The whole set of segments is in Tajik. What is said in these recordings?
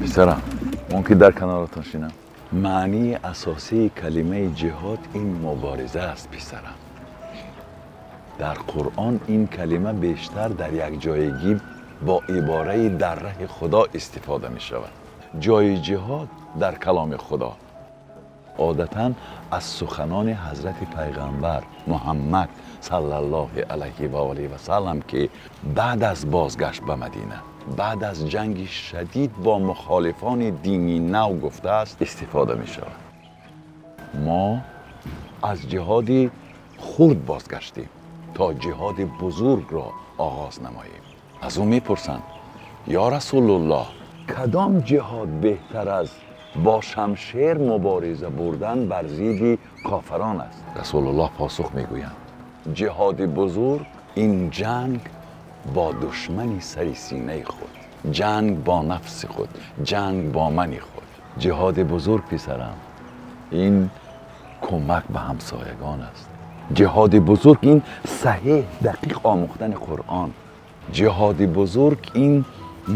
Писарам, мумкин дар каноратон шинам? Маънии асосии калимаи ҷиҳод ин мубориза аст, писарам. Дар Қуръон ин калима бештар дар якҷоягӣ бо ибораи дар раҳи Худо истифода мешавад. Ҷои ҷиҳод дар каломи Худо одатан аз суханони ҳазрати пайғамбар Муҳаммад саллаллоҳу алайҳи ва олиҳи васаллам, ки баъд аз бозгашт ба Мадина, баъд аз ҷанги шадид бо мухолифони дини нав гуфтааст, истифода мешавад. Мо аз ҷиҳоди хурд бозгаштем то ҷиҳоди бузургро оғоз намоем. Аз ӯ мепурсанд: ё Расулуллоҳ, кадом ҷиҳод беҳтар аз бо шамшер мубориза бурдан бар зидди кофирон аст? Расулуллоҳ посух мегӯянд: ҷиҳоди бузург ин ҷанг бо душмани сари синаи худ, ҷанг бо нафси худ, ҷанг бо мани худ. Ҷиҳоди бузург, писарам, ин кӯмак ба ҳамсоягон аст. Ҷиҳоди бузург ин саҳеҳ, дақиқ омӯхтани Қуръон. Ҷиҳоди бузург ин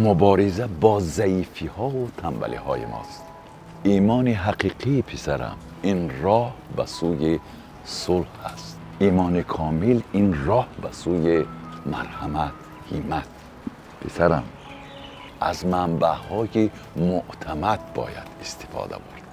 мубориза бо заифиҳо ва танбалиҳои мост. Имони ҳақиқӣ, писарам, ин роҳ ба сӯи сулҳ аст. Имони комил ин роҳ ба сӯи марҳамат, ҳиммат. Писарам, аз манбаъҳои муътамад бояд истифода бурд.